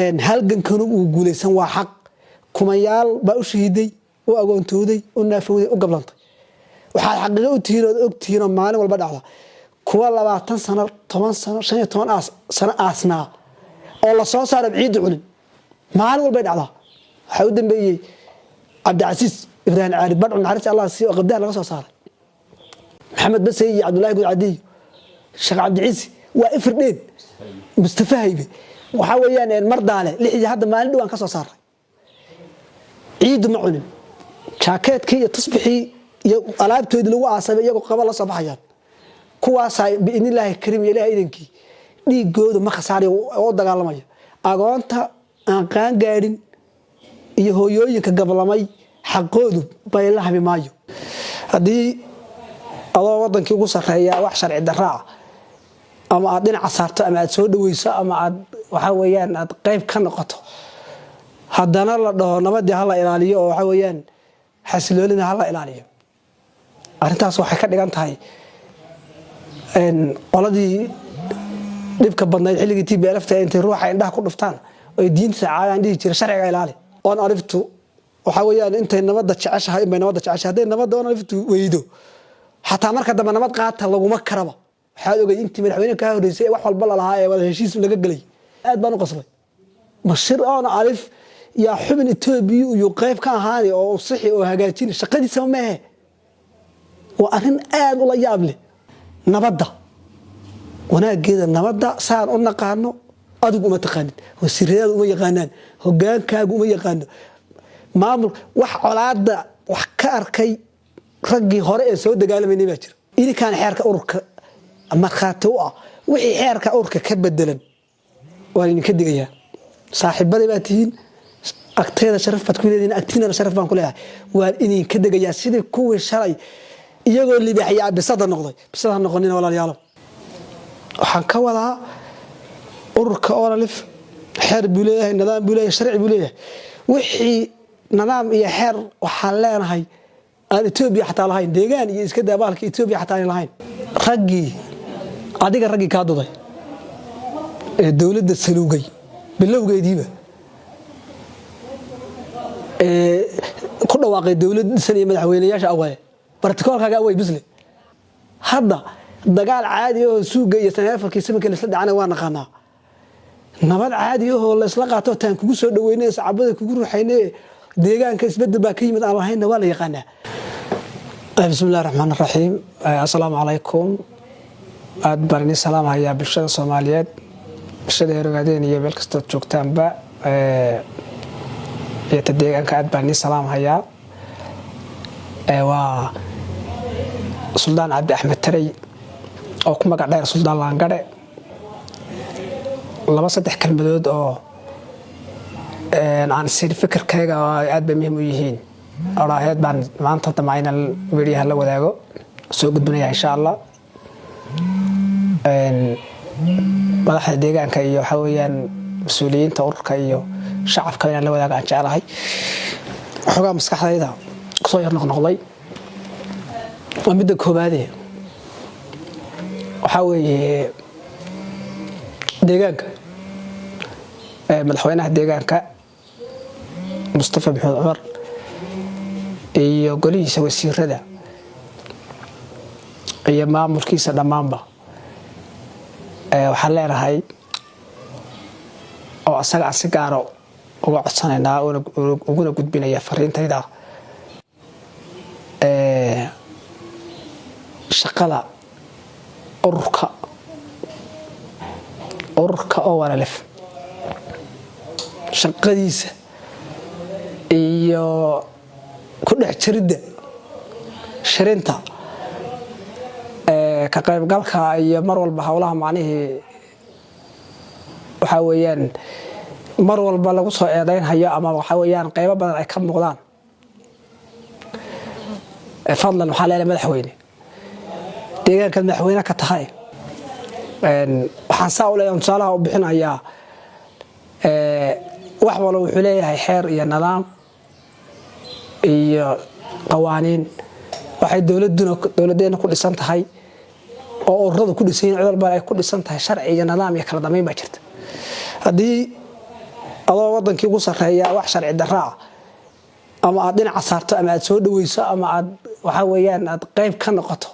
Halgankanu uu guulaysan waa xaq. Kumanyaal baa u shahiiday, u agoontooday, u naafowday, u gablantay. Waxaad xaqiiqo u tihiin ood og tihiin oo maalin walba dhacda kuwa 20 sano, 10 sano, 15 sano aasnaa oo la soo saara ciidda cunin. Maalin walbay dhacdaa. Waxaa u dambeeyey Cabdicasiis Ibraahim Caali Badcu, naxariista Allah siiyo, oo Qabdaha laga soo saaray. Maxamed Basey iyo Cabdullahi Gudcadiyo, Sheekh Cabdiciisi waa ifirdheen, Mustafa Haybe, waxaa weeyaan Mardaale lixdii hadda maalin dhowaan ka soo saaray, ciiddu ma cunin. Jaakeetkii iyo tusbixii iyo alaabtoodii lagu aasabay iyagoo qaba la soo baxayaan. Kuwaasaa biidnillaahi kariim iyo Ilahay idankii dhiigooda ma khasaarayo oo dagaalamaya. Agoonta aan qaan gaadhin iyo hooyooyinka gablamay xaqoodu bay la habi maayo. Haddii adoo wadankii ugu sarreeya wax sharci darraa ama aad dhinaca saarto ama aad soo dhaweyso ama aad waxaa weeyaan aad qayb ka noqoto, haddana la dhaho nabadii hala ilaaliyo oo waxaa weeyaan xasiloonida hala ilaaliyo, arrintaas waxay ka dhigan tahay qoladii dhibka badnayd xilligii TPLF-ta intay ruuxa indhaha ku dhuftaan oy diinta caadaan dhihi jira sharciga ilaali. ONLF-tu waxaa weeyaan intay nabadda jeceshahay inbay nabadda jeceshahay. Hadday nabadda ONLF-tu weydo, xataa marka dambe nabad qaata laguma karaba. Waxaad ogay intii madaxweyne kaa horreysay wax walba lalahaa ee wada heshiis laga gelay. Aad baan u qoslay. Mashir ONLF yaa xubin Etoobiya iyo qayb ka ahaani oo sixi oo hagaajini shaqadiisaba maahe. Waa arrin aad ula yaab leh. Nabadda wanaageeda, nabadda saan u naqaano adigu uma taqaanin, wasiiradaadu uma yaqaanaan, hogaankaagu uma yaqaano, maamul wax colaada wax ka arkay raggii hore ee soo dagaalamaynay baa jira. Idinkaan xeerka ururka markhaati u ah. Wixii xeerka ururka ka bedelan waan idinka digayaa. Saaxiibaday baa tihiin, agtayda sharaf baad ku leedihiin, agtiinana sharaf baan ku leeyahay. Waan idinka degayaa. Sidii kuwii shalay iyagoo libaaxya bisada noqday, bisada ha noqonina, walaalayaalo. Waxaan ka wadaa ururka ONLF xeer buu leeyahay, nidaam buu leeyahay, sharci buu leeyahay. Wixii nidaam iyo xeer waxaan leenahay aan Etoobiya xataa lahayn, deegaan iyo iska daa bahalka Etoobiya xataa aan lahayn. Raggii adiga, raggii kaa duday ee dowladda saluugay bilowgeediiba ee ku dhawaaqay dowlad dhisan iyo madaxweyneyaasha awaaye bartikoolkaaga away bisle. Hadda dagaal caadi ahoo suuga iyo saneefarkii samanka laisla dhacana waa naqaanaa. Nabad caadi ahoo laysla qaato taan kugu soo dhaweynay, sacabada kugu ruuxayne, deegaanka isbedel baa ka yimid aan lahaynna waa la yaqaanaa. Bismi illahi raxmaan raxiim. Assalaamu calaykum. Aad baan idin salaamhayaa bulshada Soomaaliyeed, bulshada Herogaadeen iyo meel kastood joogtaanba iyo ta deegaanka. Aad baan idin salaamhayaa. Waa Suldaan Cabdi Axmed Tarey oo ku magac dheer Suldaan Laangadhe. Laba saddex kelmadood oo aan sir fikirkayga aad bay muhiim u yihiin oraaheed baan maanta damca inaan mediaha la wadaago, soo gudbinaya insha Allah. Madaxda deegaanka iyo waxaa weeyaan mas-uuliyiinta ururka iyo shacabka inaan la wadaago aan jeclahay. Waxoogaa maskaxdayda kusoo yar noqnoqday waa midda koobaade. Waxaa weeye deegaanka, madaxweynaha deegaanka Mustafa Maxamed Cumar iyo golihiisa wasiirada iyo maamulkiisa dhammaanba, waxaan leenahay oo asaga aan si gaara uga codsanaynaa uguna gudbinaya fariintayda, shaqada ururka ONLF shaqadiisa iyo ku dhex jiridda shirinta, ka qaybgalka iyo mar walba howlaha, macnihii waxaa weeyaan mar walba lagu soo eedeynhayo ama waxaa weeyaan qaybo badan ay ka muuqdaan, fadlan waxaa leedahay madaxweyne, deegaankaad madaxweyne ka tahay. Waxaan saa u leeyahay, tusaalaha u bixinayaa, wax walba wuxuu leeyahay xeer iyo nidaam iyo qawaaniin. Waxay dowladuna dowladeena ku dhisan tahay oo ururadu ku dhisan yihin, cid walba ay ku dhisan tahay, sharci iyo nidaam iyo kala dambeyn baa jirta. Haddii Adoo wadankii ugu sarreeya wax sharci darraa ama aad dhinaca saarto ama aad soo dhaweyso ama aad, waxaa weeyaan, aad qayb ka noqoto,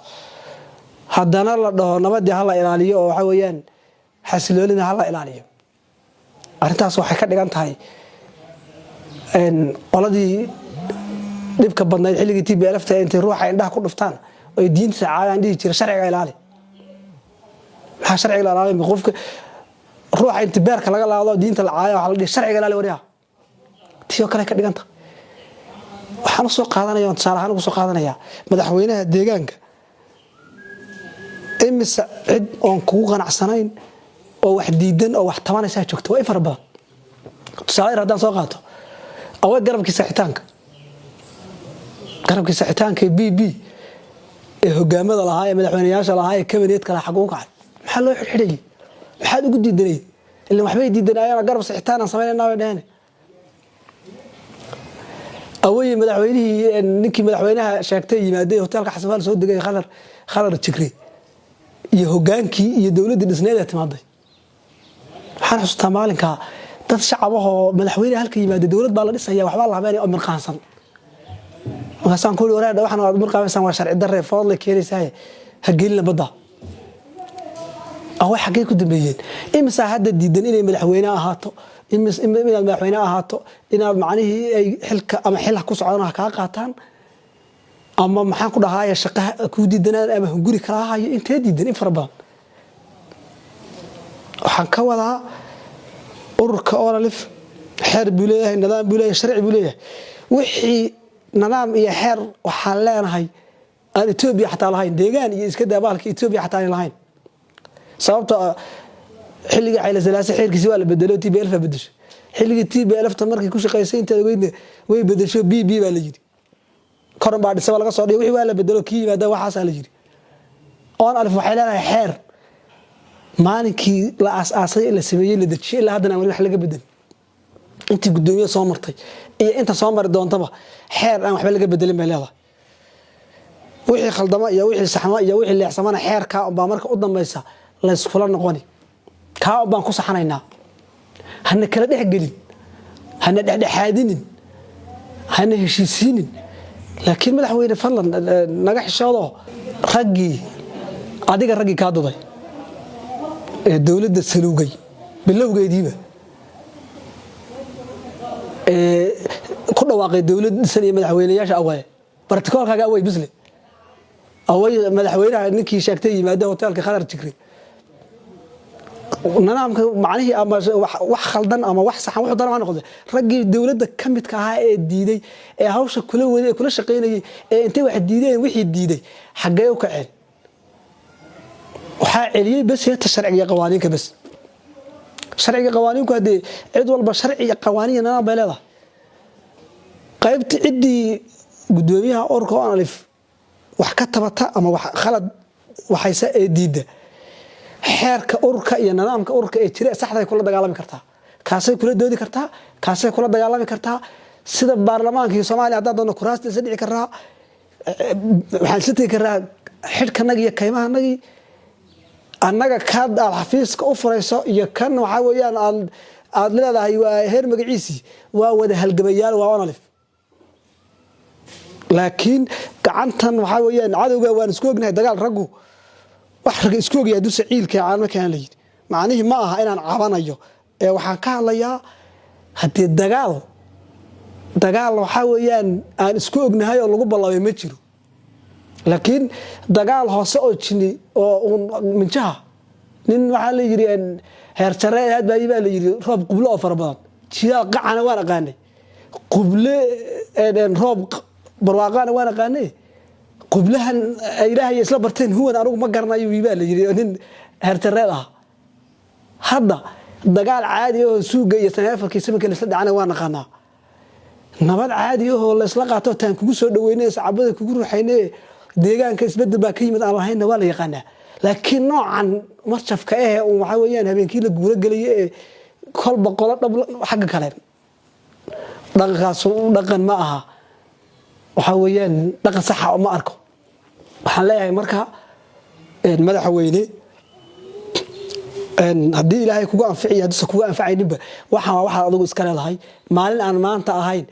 haddana la dhaho nabadii hala ilaaliyo oo, waxaa weeyaan, xasiloonida hala ilaaliyo. Arrintaas waxay ka dhigan tahay qoladii dhibka badnayd xilligii TPLF-ta intay ruuxa indhaha ku dhuftaan oy diinta caayaan dhihi jira, "Sharciga ilaali." Maxaa sharciga la ilaalin? Qofka ruuxa inta beerka laga laado, diinta la caaya, waxaa la dhihi, "Sharciga ilaali." Waryaa, tii oo kale ka dhiganta. Waxaan usoo qaadanaya oon tusaale ahaan ugu soo qaadanayaa madaxweynaha deegaanka. Imise cid oon kugu qanacsanayn oo wax diidan oo wax tabanaysaa joogta? Waa in fara badan. Tusaale yar haddaan soo qaato, away garabkii saxitaanka, garabkii saxitaanka PP ee hogaamada lahaa, ee madaxweyneyaasha lahaa, ee kabineedka lahaa, xaguu kacay? Maxaa loo xidhxidhayay? Maxaad ugu diidanayd? Ilan waxbay diidanaayeen, garab saxitaan aan samaynayna bay dheheen. Away madaxweynihii, ninkii madaxweynaha sheegtay yimaaday hoteelka Xasanfaal soo degay, Khadar Jigre iyo hogaankii iyo dowladdii dhisneed ee timaaday? Waxaan xusuustaa maalinkaa dad shacabahoo madaxweyne halka yimaada, dowlad baa la dhisaya, waxbaa la habeenaya oo mirqaansan. Markaasaan ku uri, "Waraadha, waxaan aad mirqaamaysaan waa sharci darre, foodlay keenaysaa, ha gelina badda." Away, xaggee ku dambeeyeen? Imisaa hadda diidan inay madaxweyne ahaato, inaad madaxweyne ahaato, inaad macnihii ay xilka ama xil ku socdaan ha kaa qaataan ama, maxaan ku dhahaaya, shaqaha kuu diidanaan ama hunguri kala hayo? Intee diidan? In fara badan. Waxaan ka wadaa, ururka ONLF xeer buu leeyahay, nidaam buu leeyahay, sharci buu leeyahay. Wixii nidaam iyo xeer waxaan leenahay aan Etoobiya xataa lahayn, deegaan iyo iska daa bahalka, Etoobiya xataa aan lahayn. Sababta xilligii Xayla Salaase xeerkiisi waa la bedelo, TPLF baa bedesho. Xilligii TPLF-ta markay ku shaqaysay intaad ogeydna way bedesho, PP baa la yidhi, koran baa dhisaba laga soo dhigay, wixii waa la bedelo, kii yimaada waxaasaa la yidhi. ONLF waxay leedahay xeer maalinkii la aas-aasay, la sameeyey, la dejiyey, ilaa haddana aan wali wax laga bedelin. Intii guddoomiye soo martay iyo inta soo mari doontaba xeer aan waxba laga bedelin bay leedahay. Wixii khaldama iyo wixii saxma iyo wixii leexsamana xeerkaa unbaa marka u dambaysa layskula noqoni, kaa unbaan ku saxanaynaa. Hana kala dhex gelin, hana dhexdhexaadinin, hana heshiisiinin. Laakiin madaxweyne, fadlan naga xishoodo. Raggii adiga, raggii kaa duday ee dowladda saluugay bilowgeediiba, ee ku dhawaaqay dowlad dhisan iyo madaxweyneyaasha, awaaye barticoolkaaga? Away bisle? Away madaxweynaha ninkii sheegtay yimaade hoteelka Khadar Jigre? Nidaamka macnihii ama wax khaldan ama wax saxan wuxuu doona ha noqde, raggii dowladda ka midka ahaa ee diiday, ee hawsha kula waday, ee kula shaqaynayay, ee intay wax diideen wixii diiday, xaggee u kaceen? Waxaa celiyey bes heeta sharciga iyo qawaaniinka bes. Sharciga qawaaniinku haddee cid walba sharci iyo qawaaniin iyo nidaam bay leedahay. Qaybta ciddii guddoomiyaha ururka ONLF wax ka tabata ama wax khalad waxayse ee diidda, xeerka ururka iyo nidaamka ururka ee jira saxday kula dagaalami kartaa, kaasay kula doodi kartaa, kaasay kula dagaalami kartaa. Sida baarlamaanka iyo Soomaaliya haddaan doonno kuraasta isla dhici karaa, waxaan isla tegi karaa xidhkanagii iyo kaymahanagii. Annaga kaad aad xafiiska u furayso iyo kan, waxaa weeyaan, aad leedahay waa heer magaciisii, waa wada halgamayaal, waa ONLF. Laakiin gacantan, waxaa weeyaan, cadowga waan isku ognahay. Dagaal raggu wax ragga isku ogyahay hadduu saciilka caalmarkaan la yidhi, macnihii ma aha inaan cabanayo ee waxaan ka hadlayaa haddii dagaal, waxaa weeyaan, aan isku ognahay oo lagu ballamay ma jiro. Laakiin dagaal hoose oo jini oo uun minjaha nin waxaa la yidhi heer jare aad baa baa la yidhi roob qublo oo fara badan, jidaal qacana waan aqaanay, quble roob barwaaqaana waan aqaanay, qublahan ilaahay isla barteen huwan anigu ma garanayo baa la yidhi nin heer jareed ah. Hadda dagaal caadi oo suuga iyo saneefarkii samanka laisla dhacana waan aqaanaa. Nabad caadi ahoo laysla qaato, taan kugu soo dhaweynay, sacabada kugu ruxayne, deegaanka isbedel baa ka yimid aan lahaynna waa la yaqaanaa. Laakiin noocan marjafka eh uun, waxaa weeyaan, habeenkii la guuro gelaye ee kolba qolo dhab xagga kale, dhaqankaas dhaqan ma aha. Waxaa weeyaan dhaqan saxa ma arko. Waxaan leeyahay marka, madaxweyne, Haddii Ilaahay kugu anficiyo, hadduusan kugu anfacayninba, waxaan waa waxaad adigu iska leedahay. Maalin aan maanta ahayn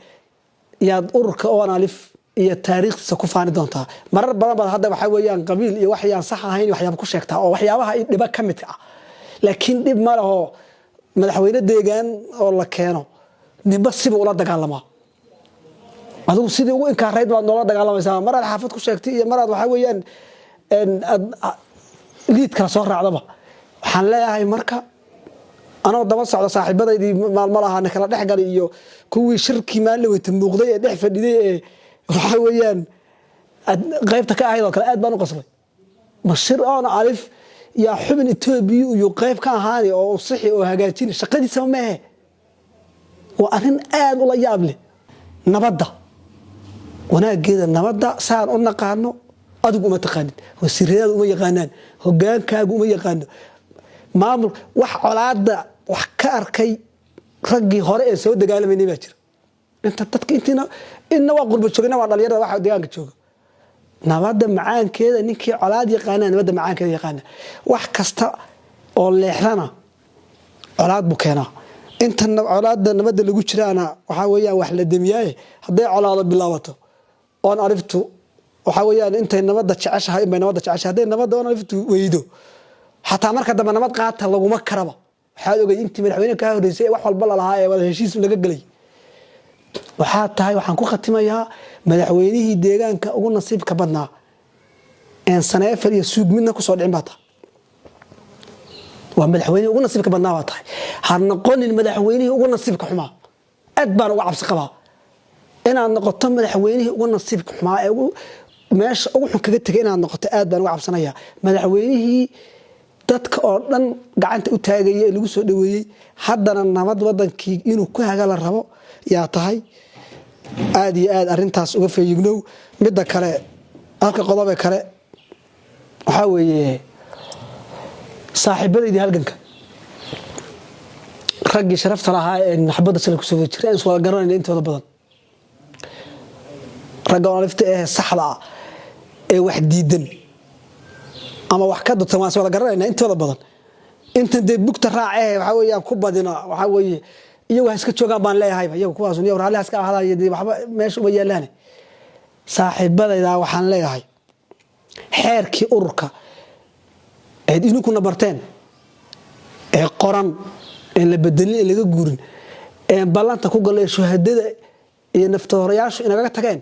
yaad ururka ONLF iyo taariikhdiisa ku faani doontaa. Marar badan baad hadda waxaa weeyaan qabiil iyo waxyaan sax ahayn waxyaaba ku sheegtaa oo waxyaabaha dhiba ka midka ah, laakiin dhib ma leho. Madaxweyne deegaan oo la keeno ninba siba ula dagaalamaa. Adigu sidii ugu inkaarayd baad noola dagaalamaysaa. Maraad xaafad ku sheegtay iyo maraad waxaa weeyaan aad liid kala soo raacdaba. Waxaan leeyahay marka, anoo daba socda saaxiibadaydii maalmo lahaa kala dhexgalay iyo kuwii shirkii maalin weyta muuqday ee dhex fadhiday ee waxaa weeyaan qaybta ka ahayd oo kale, aad baan u qoslay. Ma shir ONLF yaa xubin Etoobiya iyo qayb ka ahaani oo sixi oo hagaajini? Shaqadiisaba maahe. Waa arrin aad ula yaab leh. Nabadda wanaageeda, nabadda saan u naqaano adigu uma taqaanin, wasiiradaadu uma yaqaanaan, hogaankaagu uma yaqaano, maamul wax colaada wax ka arkay raggii hore ee soo dagaalamayna baa jira. Inta dadka intiina inna waa qurba joogna, waa dhalinyarada waxa deegaanka jooga. Nabadda macaankeeda ninkii colaad yaqaana nabadda macaankeeda yaqaana. Wax kasta oo leexdana colaad buu keenaa. Inta colaadda nabadda lagu jiraana waxaa weeyaan wax la demiyaaye. Hadday colaado bilaabato, ONLF-tu waxaa weeyaan intay nabadda jeceshahay inbay nabadda jeceshahay. Hadday nabadda ONLF-tu weydo, xataa marka dambe nabad qaata laguma karaba. Waxaad ogay intii madaxweyne kaa horreysay ee wax walba lalahaa ee wada heshiis laga gelay. Waxaa tahay, waxaan ku khatimayaa, madaxweynihii deegaanka ugu nasiibka badnaa een saneefar iyo suug midna kusoo dhicin baa tahay. Waa madaxweynihii ugu nasiibka badnaa baa tahay. Ha noqonin madaxweynihii ugu nasiibka xumaa. Aad baan uga cabsi qabaa inaad noqoto madaxweynihii ugu nasiibka xumaa ee meesha ugu xun kaga tegay inaad noqoto. Aad baan uga cabsanayaa. Madaxweynihii dadka oo dhan gacanta u taagaya ee lagu soo dhaweeyey, haddana nabad wadankii inuu ku haga la rabo yaa tahay. Aad iyo aad arintaas uga feeyignow. Midda kale, halka qodobe kale waxaa weeye saaxiibadaydii halganka, raggii sharafta lahaa ee xabadda shalay kusoo wada jiray, aan is wada garanayna intooda badan, ragga ONLF-ta ee saxda ah ee wax diidan ama wax ka dutan, waan is wada garanayna intooda badan. Intan dee bugta raacee waxaa weeyaan ku badina, waxaa weeye iyagu ha iska joogaan baan leeyahayba. Iyagu kuwaas niyo raalli ha iska ahaadaan, dee waxba meesha uma yaalaane. Saaxiibadayda waxaan leeyahay, xeerkii ururka eed idinkuna barteen ee qoran een la bedelin ee laga guurin een ballanta ku galla ee shuhadada iyo naftoorayaashu inagaga tageen,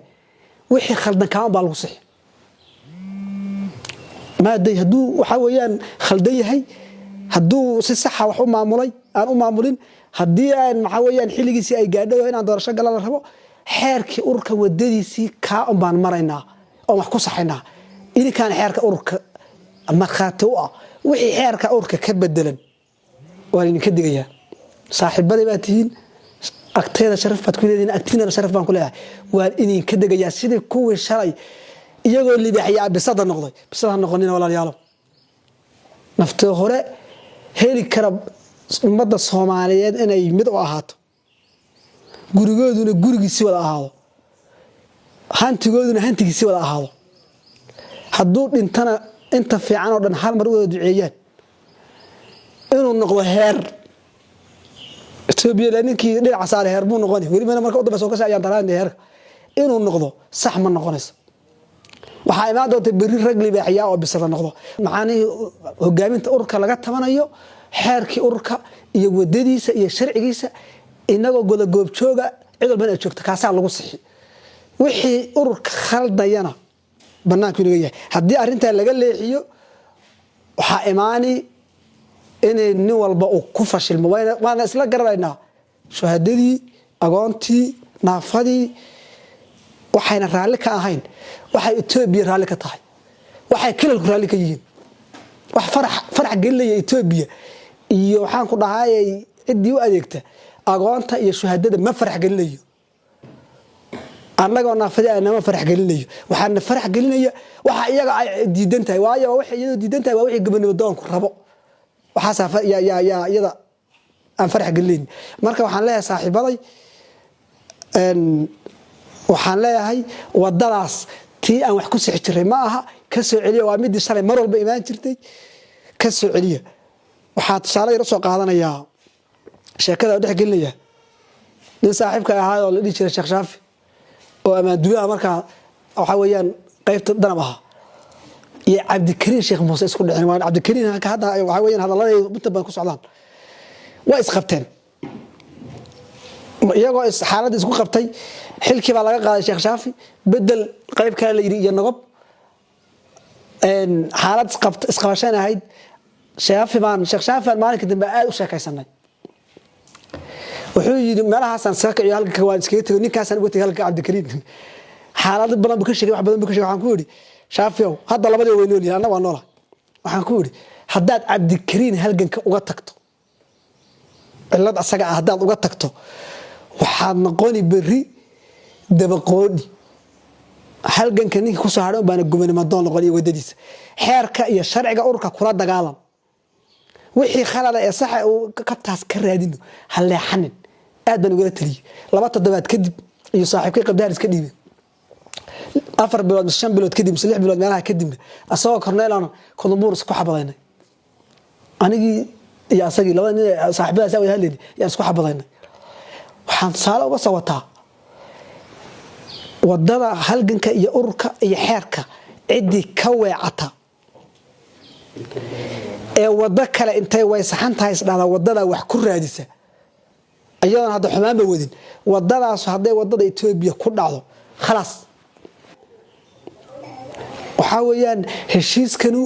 wixii khaldan kaaman baa lagu sixi. Maaday hadduu waxaa weeyaan khaldan yahay, hadduu si saxa wax u maamulay aan u maamulin, haddii aan maxaa weeyaan xilligiisii ay gaadho inaan doorasho gala la rabo, xeerkii ururka wadadiisii kaa un baan maraynaa oon wax ku saxaynaa. Idinkaan xeerka ururka markhaati u ah. Wixii xeerka ururka ka bedelan waan idinka digayaa. Saaxiibaday baad tihiin, agteeda sharaf baad ku leedihiin, agtiinana sharaf baan ku leeyahay. Waan idinka degayaa. Sidii kuwii shalay iyagoo libaaxya bisada noqday, bisada ha noqonina, walaalayaalo. Nafta hore heli kara ummadda Soomaaliyeed inay mid u ahaato, gurigooduna gurigiisi wada ahaado, hantigooduna hantigiisi wada ahaado, hadduu dhintana inta fiican oo dhan hal mar u wada duceeyaan, inuu noqdo heer Etoobiya ninkii dhinaca saare heer buu noqoni. Welibana marka u dambeysa oo kasii ayaan daraan heerka inuu noqdo sax ma noqonayso. Waxaa imaan doonta berri rag libaaxiyaa oo bisada noqdo. Maxaanihii hogaaminta ururka laga tabanayo, xeerkii ururka iyo wadadiisa iyo sharcigiisa, inagoo goda goobjooga, cid walbana ay joogto, kaasaa lagu sixi. Wixii ururka khaldayana banaanku inaga yahay. Haddii arrintaa laga leexiyo, waxaa imaani inay nin walba uu ku fashilmo. Waana isla garanaynaa shuhadadii, agoontii, naafadii waxayna raalli ka ahayn, waxay Etoobiya raalli ka tahay, waxay kilalku raalli ka yihiin, wax farax gelinaya Etoobiya iyo waxaan ku dhahayay ciddii u adeegta agoonta iyo shuhadada ma farax gelinayo. Annagoo naafadii anama farax gelinayo. Waxaana farax gelinaya waxa iyaga ay diidan tahay, waayo waxay iyadoo diidan tahay waa wixii gobonimo doonku rabo. Waxaasaa yaa iyada aan farax gelinayn. Marka waxaan leeyahay saaxiibaday, waxaan leeyahay wadadaas tii aan wax ku sixi jiray ma aha. Ka soo celiya. Waa midii shalay mar walba imaan jirtay. Ka soo celiya. Waxaa tusaale yar usoo qaadanayaa, sheekada dhex gelinaya, nin saaxiibka ahaa oo la dhihi jiray Sheekh Shaafi oo ammaanduulaha markaa waxaa weeyaan qaybta Danab ahaa iyo Cabdikariin Sheekh Muuse isku dhicin. Waa Cabdikariin halka hadda waxaa weeyaan hadalladay inta badan ku socdaan. Waa isqabteen iyagoo xaaladda isku qabtay. Xilkii baa laga qaaday Sheekh Shaafi, bedel qayb kale la yidhi iyo Nogob. Xaalad isqabasheen ahayd. Shaafi baan, Sheekh Shaafi baan maalinka dambe aad u sheekaysanay. Wuxuu yidhi meelahaasaan iskaga kiciyo, halka waan iskaga tego, ninkaasaan uga tegay halka Cabdikariin. Xaalado badan buu ka sheegay, wax badan buu ka sheegay. Waxaan ku yidhi, "Shaafiyow, hadda labadii way nool yihiin, anna waa noola." Waxaan ku yidhi, "Haddaad Cabdikariin halganka uga tagto, cillad asaga ah haddaad uga tagto, waxaad noqoni berri dabaqoodhi. Halganka ninka kusoo hadhan baana gobonimo doon noqon iyo wadadiisa. Xeerka iyo sharciga ururka kula dagaalam. Wixii khalada ee saxa uu kabtaas ka raadino, ha leexanin." Aad baan ugala taliyey. 2 toddobaad kadib iyo saaxiibkay Qabdaar iska dhiibay. 4 bilood mise 5 bilood kadib mise 6 bilood meelaha kadibna, asagoo korneelaan Kudumbuur isku xabadaynay. Anigii iyo asagii, labada nin ee saaxiibadaas wada hadlayni, yaan isku xabadaynay. Waxaan tusaale uga soo wataa, wadada halganka iyo ururka iyo xeerka ciddii ka weecata ee wado kale intay way saxan tahay isdhahdaa wadada wax ku raadisa, iyadoon hadda xumaanba wadin, wadadaas hadday wadada Etoobiya ku dhacdo, khalaas. Waxaa weeyaan heshiiskanu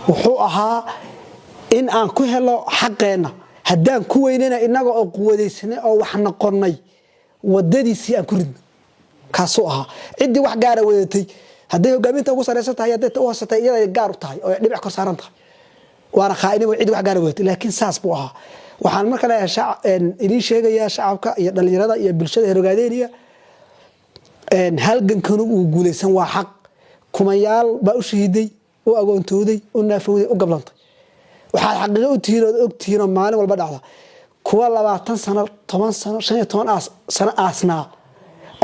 wuxuu ahaa in aan ku helo xaqeenna. Haddaan ku weynana, innaga oo quwadaysanay oo wax noqonnay, wadadiisii aan ku ridno. Kaasuu ahaa. Ciddii wax gaara wadatay, hadday hogaaminta ugu saraysan tahay, hadday u hoosatay, iyaday gaar u tahay oo dhibic kor saaran tahay, waana khaainimo ciddii wax gaara wadatay. Laakiin saas buu ahaa. Waxaan marka leeyahay, idiin sheegayaa, shacabka iyo dhalinyarada iyo bulshada reer Ogaadeeniya, halgankanu uu guulaysan. Waa xaq. Kumayaal baa u shahiiday, u agoontooday, u naafowday, u gablantay. Waxaad xaqiiqo u tihiin ood og tihiin oo maalin walba dhacda kuwa 20 sano, 10 sano, 15 sano aasnaa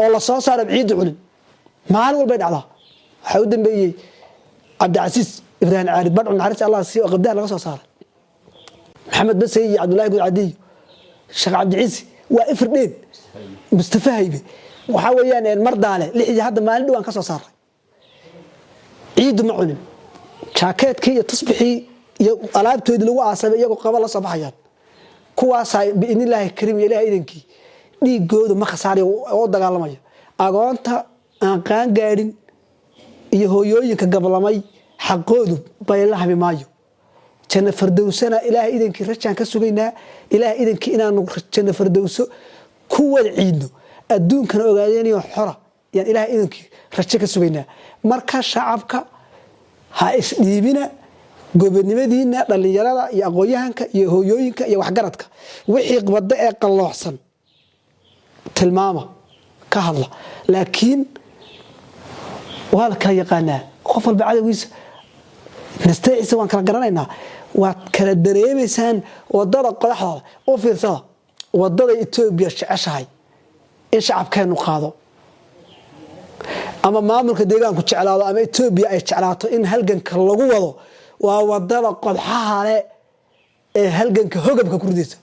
oo la soo saaro ciidda cunin. Maalin walbay dhacdaa. Waxaa u dambeeyey Cabdicasiis Ibraahim Caarid Badcu, naxariis Allah siiyo, oo Qabdaha laga soo saaray. Maxamed Basey iyo Cabdullahi Gudcadiyo, Sheekh Cabdiciisi waa ifrdheen, Mustafa Haybe, waxaa weeyaan Mardaale lixdii hadda maalin dhowaan ka soo saaray, ciiddu ma cunin. Jaakeedkii iyo tusbixii iyo alaabtoodii lagu aasabay iyagoo qaba la soo baxayaan. Kuwaasaa biidnillaahi kariim iyo Ilahay idankii dhiigoodu ma khasaarayo oo dagaalamaya. Agoonta aan qaan gaadhin iyo hooyooyinka gablamay xaqoodu bayla habi maayo. Janno fardowsana Ilaahay idankii rajaan ka sugaynaa. Ilaahay idankii inaanu janno fardowso ku wada ciidno, adduunkana ogaadeenayo xora yaan Ilaahay idankii rajo ka sugaynaa. Marka shacabka ha isdhiibina gobonimadiina, dhallinyarada iyo aqoon-yahanka iyo hooyooyinka iyo waxgaradka. Wixii waddo ee qallooxsan tilmaama, ka hadla. Laakiin waa la kala yaqaanaa qof walba cadowgiisa, nasteeciisa waan kala garanaynaa. Waad kala dareemaysaan wadada qodaxdaada. U fiirsada wadada Etoobiya jeceshahay in shacabkeenu qaado ama maamulka deegaanku jeclaado ama Etoobiya ay jeclaato in halganka lagu wado, waa wadada qodxaha le ee halganka hogabka ku ridaysa.